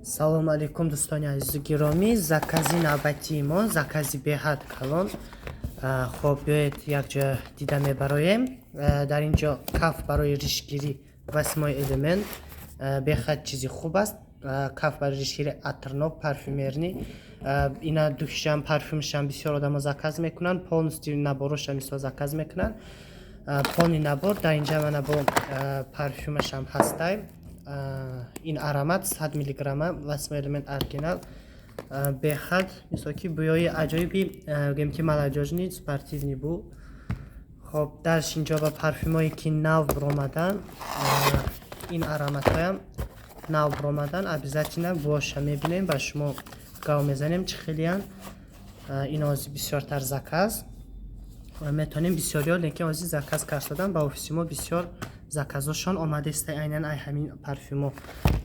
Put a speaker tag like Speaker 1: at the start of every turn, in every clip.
Speaker 1: Салому алейкум, дӯстони азизу гиромӣ. Закази навбатии мо, закази беҳад калон. Хоб, биёед, якҷоя дида мебароем. Дар ин ҷо каф барои ришгирӣ, «Восьмой элемент», беҳад чизи хуб аст. Каф барои ришгирӣ, атрнок, парфюмерный. Ина духишам, парфюмшам бисёр одамо заказ мекунанд, полностью наборошам мисол заказ мекунанд. Полный набор дар инҷа мана бо парфюмашам ҳастай. Ин аромат 100 миллиграмма, «Восьмой элемент» оригинал, беҳад мисол ки бӯёи аҷоиби, гӯем ки молодёжный, спортивный бу. Хоб, дальше инҷо ба парфюмое ки нав биромадан, ин ароматҳоям нав биромадан, обязательно боша мебинем, ба шумо гав мезанем, чӣ хелиян. Ин ози бисёртар заказ метавонем, бисёриё лекин ози заказ кардадан ба офиси мо бисёр заказошон омадааст айнан ай ҳамин парфюмо.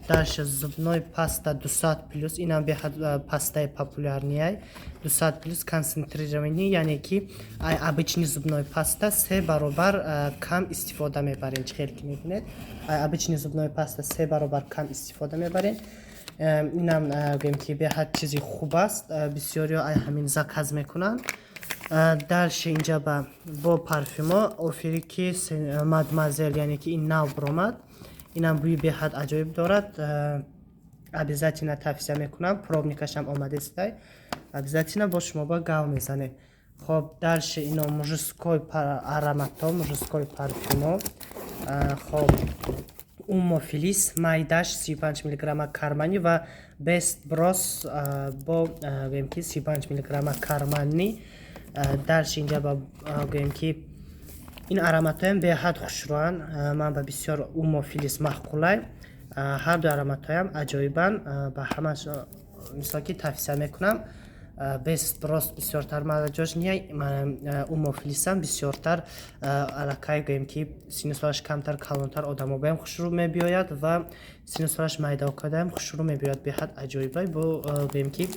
Speaker 1: Дальше зубной паста 200 плюс, инам беҳад пастаи популярныйай, 200 плюс концентрированный, яъне ки ай обычный зубной паста се баробар кам истифода мебарем. Чӣ хел ки мебинед, ай обычный зубной паста се баробар кам истифода мебарем. Инам гӯем ки беҳад чизи хуб аст, бисёриё ай ҳамин заказ мекунанд. Дальше инҷа ба бо парфюмо офири ки «Мадмазел», яъне ки ин нав биромад, инам бӯи беҳад аҷоиб дорад, обязательно тавсия мекунам. Пробникашам омадестай, обязательно бо шумо ба гав мезанем. Хоб, дальше ино мужской аромато, мужской парфюмо. Хоб, «Умо Филис» майдаш 35 миллиграмма карманный ва «Бест Брос» бо гӯем ки 35 миллиграмма карманный. Дальше инҷа ба гӯем ки ин ароматҳоям беҳад хушрӯянд. Ман ба бисёр «Умо Филис» маъқулай. Ҳарду ароматҳоям аҷоибанд, ба ҳамаш мисол ки тавсия мекунам. «Бест Брос» бисёртар молодёжный, «Умо Филисам» бисёртар аллакай гӯем ки синну солаш камтар, калонтар одамо баям хушрӯ мебиёяд ва синну солаш майдаокадаям хушрӯ мебиёяд. Беҳад аҷоибай бо гӯем ки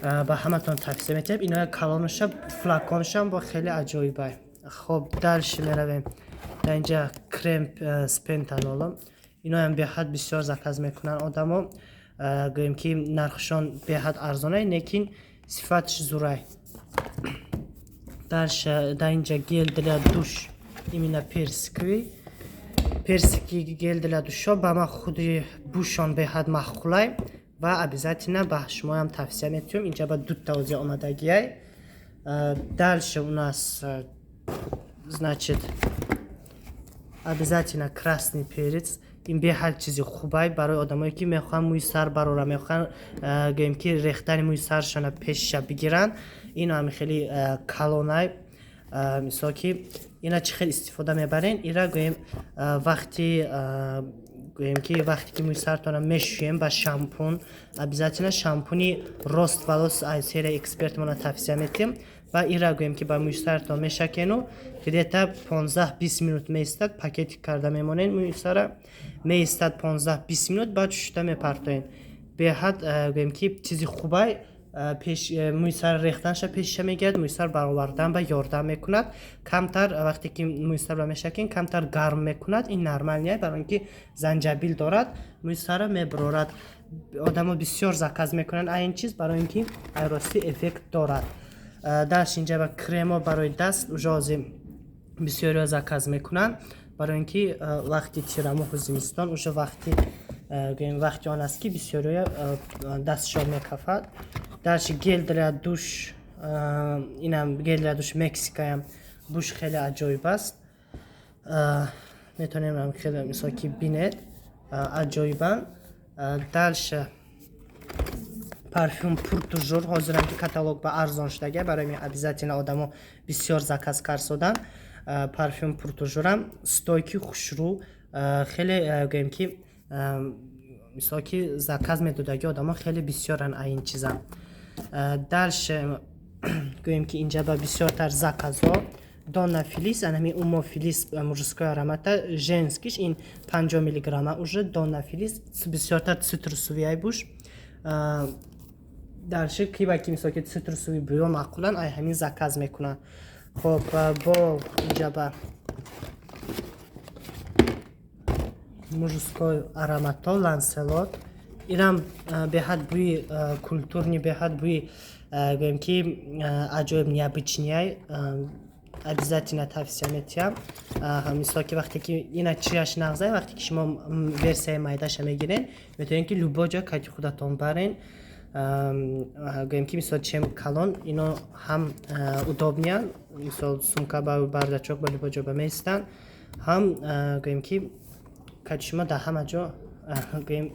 Speaker 1: ба ҳаматон тавсия метиҳам. Иноя калонаша, флаконшам бо хеле аҷоибай. Хоб, дальше меравем. Дар инҷа крем с пантенолом, иноям беҳад бисёр заказ мекунанд одамо. Гӯем ки нархшон беҳад арзонай, лекин сифаташ зурай. Дальше дар инҷа гель для душ, именно персиковый, персики гель для душо ба ман худи бушон беҳад маъқулай ва обязательно ба шумоям тавсия метиҳам. Инҷа ба дута ози омадагиай. Дальше у нас, значит, обязательно красный перец. Ин беҳад чизи хубай барои одамое ки мехоҳанд мӯи сар барора, мехоҳанд, гӯем ки рехтани мӯи саршона пешша бигиранд. Ин ҳами хеле калонай. Мисол ки ина чӣ хел истифода мебарен? Ира гӯем, вақти гӯем ки вақте ки мӯи сартона мешӯем ба шампун, обязательно шампуни «Рост волос» аз серия «Эксперт» мона тавсия метиҳем ва ира гӯем ки ба мӯи сартон мешакену где-то 15-20 минут меистад, пакетик карда мемонед, мӯи сара меистад 15-20 минут, баъд шушта мепартоед. Беҳад гӯем ки чизи хубай, пеш мӯи сар рехтанша пешиша мегирад, мӯи сар баровардан ба ёрдам мекунад. Камтар вақте ки мӯи сарро мешакен, камтар гарм мекунад, ин нормальный, барои ин ки занҷабил дорад, мӯи сарро мебарорад. Одамо бисёр заказ мекунанд ин чиз, барои ин ки айростӣ эффект дорад. Дальше инҷа ба кремо барои даст, уже ҳозир бисёриҳо заказ мекунанд, барои ин ки вақти тирамоҳу зимистон уже вақти, гӯем, вақти он аст, ки бисёриҳо дастшон мекафад. Дальше гель для душ, инам гель для душ Мексикаям, буш хеле аҷоиб аст. Метавонем хеле мисол ки бинед, аҷоибанд. Дальше парфюм «Пур Тужур», ҳозирам ки каталог ба арзон шудага, барои ми обязательно одамо бисёр заказ карсоданд. Парфюм «Пур Тужурам» стойкий, хушрӯ, хеле гӯем ки мисол ки заказ медодаги одамо хеле бисёранд ин чизам. Дальше гӯем ки инҷа ба бисёртар заказо «Дона Филис», анами «Умо Филис» мужской аромата, женскийш ин 50 миллиграмма, уже «Дона Филис» бисёртар цитрусовый ай буш. Дальше ки ба ки мисол ки цитрусовый бӯё маъқулан, ай ҳамин заказ мекунанд. Хоб, бо инҷа ба мужской аромато «Ланселот». Инам беҳад бӯи культурный, беҳад бӯи, гӯем ки, аҷоиб, необычный ай. Обязательно тавсия метиҳам. Мисол ки вақте ки ина чиаш нағзай, вақте ки шумо версияи майдаша мегирен, метавонед, ки любой ҷо кати худатон барен. Гӯем ки, мисол, чем калон, ино ҳам удобный ан, мисол, сумка ба бардачок, ба любой ҷо ба меистанд, ҳам, гӯем ки, кати шумо дар ҳама ҷо, гӯем.